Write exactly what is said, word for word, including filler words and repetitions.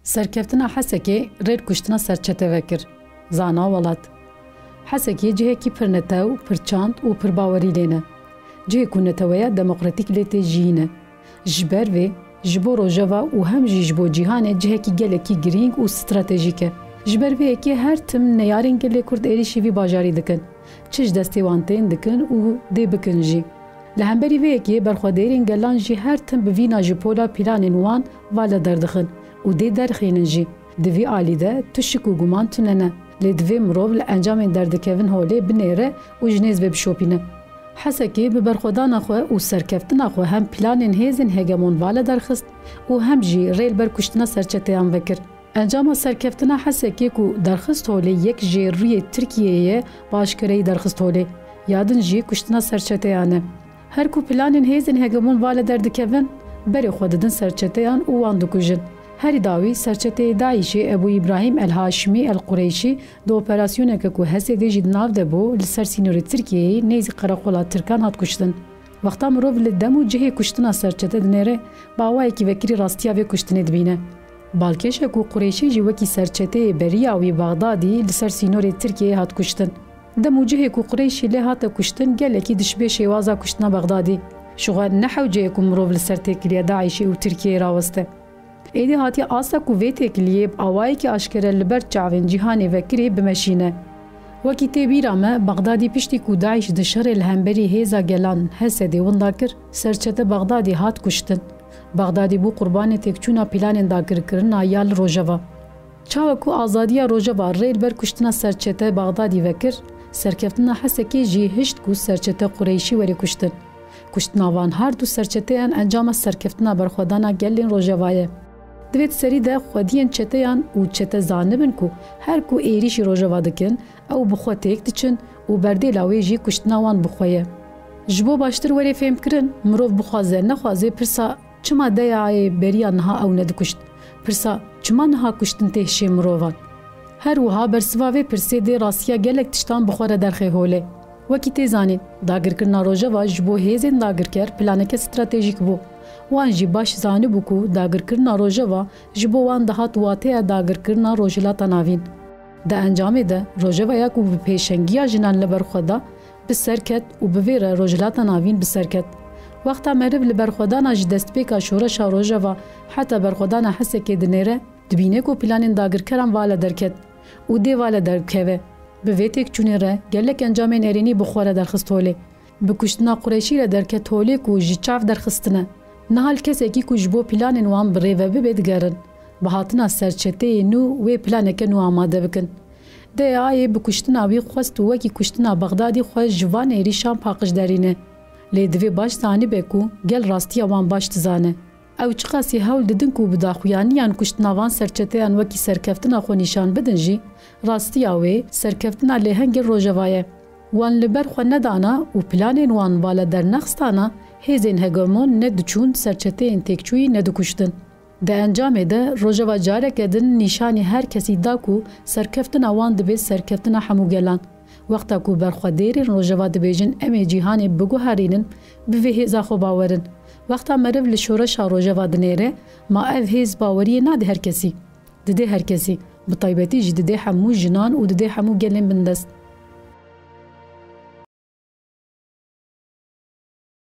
Serkeftina Hesekê rê li kuştina serçete vekir. Zana welat. Hesekê cihekî pir netew, pir çand û pir bawerî lê ne. Cihê ku neteweya demokratîk lê tê jiyîne. Ji ber vê, ji bo Rojava û hem jî ji bo cîhanê cihekî gelekî girîng û stratejîk e. Ji ber vê yekê her tim neyarên gelê Kurd êrîşî vî bajarî dikin. Çi ji destê wan tên dikin û dê bikin jî. Li hemberî vê yekê berxwedêrên gelan jî her tim bi vîna ji pola planên wan va li derdixin û dê derxînin jî. Di vî alî de tu şik û guman tune ne. Lê divê mirov li encamên derdikevin holê binêre û ji nêz ve bişopîne. Hesekê bi berxwedana xwe û serkeftina xwe hem planên hêzên hegemon va li derxist û hem jî rê li ber kuştina serçeteyan vekir. Encama serkeftina Hesekê ku derxist holê yek jê rûyê Tirkiyeyê ye, bi aşkereyî derxist holê. Ya din jî kuştina serçeteyan e. Her ku planên hêzên hegemon va li derdikevin, berê xwe didin serçeteyan û wan dikujin. Herî dawî serçeteyê DAIŞê Ebû Îbrahîm El Haşimî El Qureyşî di operasyoneke ku Hesedê jî di nav de bû, li ser sînorê Tirkiyeyê nêzî qereqola Tirkan hat kuştin. Wexta mirov li dem û cihê kuştina serçete dinêre, bi awayekî vekirî rastiya vê kuştinê dibîne. Balkêş e ku Qureyşî jî wekî serçeteyê beriya wî Bexdadî li ser sînorê Tirkiyeyê hat kuştin. Dem û cihê ku Qureyşî lê hate kuştin gelekî dişibê şêwaza kuştina Bexdadî. Ji xwe ne hewce ye ku mirov li ser têkiliya DAIŞê û Tirkiyeyê raweste. Êdî hatiye asta ku vê têkiliyê bi awayekî aşkere li ber çavên cîhanê vekirî bimeşîne. Wekî tê bîra me, Bexdadî piştî ku DAIŞ di şerê li hemberî hêza gelan Hesedê winda kir, serçete Bexdadî hat kuştin. Bexdadî bû qurbanê têkçûna planên dagirkirina ya li Rojava. Çawa ku azadiya Rojava rê li ber kuştina serçete Bexdadî vekir, serkeftina Hesekê jî hişt ku serçete Qureyşî were kuştin. Kuştina van her du serçeteyan encama serkeftina berxwedana gelên Rojava ye. Di vê serî de xwediyên çeteyan û çete zanibin ku her ku êrîşî Rojava dikin, ew bi xwe têk diçin û berdêla wê jî kuştina wan bi xwe ye. Ji bo baştir were fêmkirin, mirov bixwaze nexwaze pirsa çima DAIŞê beriya niha ew nedikuşt? Pirsa çima niha kuştin tê hişê mirovan? Her wiha bersiva vê pirsê dê rastiya gelek tiştan bi xwe re derxê holê. Wekî tê zanîn, dagirkirina Rojava ji bo hêzên dagirker planeke stratejîk bû. Wan jî baş zanibû ku dagirkirina Rojava ji bo wan dihat wateya dagirkirina Rojhilata Navîn. Di encamê de Rojavaya ku bi pêşengiya jinan li ber xwe da, bi ser ket û bi vê re Rojhilata Navîn bi ser ket. Wexta meriv li berxwedana ji destpêka şoreşa Rojava heta berxwedana Hesekê dinêre, dibîne ku planên dagirkeran va li derket û dê va li derkeve. Bi vê têkçûnê re gelek encamên erênî bi xwe re derxist holê. Bi kuştina Qureyşî re derket holê ku ji çav derxistine. Niha li kesekî ku ji bo planên wan bi rê ve bibe digerin. Bi hatina serçeteyê nû wê planeke nû amade bikin. DAIŞê bi kuştina wî xwest û wekî kuştina Bexdadî xwe ji van êrîşan paqij derîne. Lê divê baş zanibe ku gel rastiya wan baş dizane. Ew çiqasî hewl didin ku bi daxuyaniyan kuştina van serçeteyan wekî serkeftina xwe nîşan bidin jî, rastiya wê serkeftina lêhengên Rojava ye. Wan li ber xwe nedana û planên wan va li dernexistana hêzên hegemon nediçûn serçeteyên têkçûyî nedikuştin. Di encamê de Rojava careke din nîşanî her kesî da ku serkeftina wan dibe serkeftina hemû gelan. Wexta ku berxwedêrên Rojava dibêjin em ê cîhanê biguherînin, bi vê hêza xwe bawerin. Wexta meriv li şoreşa Rojava dinêre, ma ev hêz baweriyê nade her kesî. Didê her kesî, bi taybetî jî didê hemû jinan û didê hemû gelên bindest.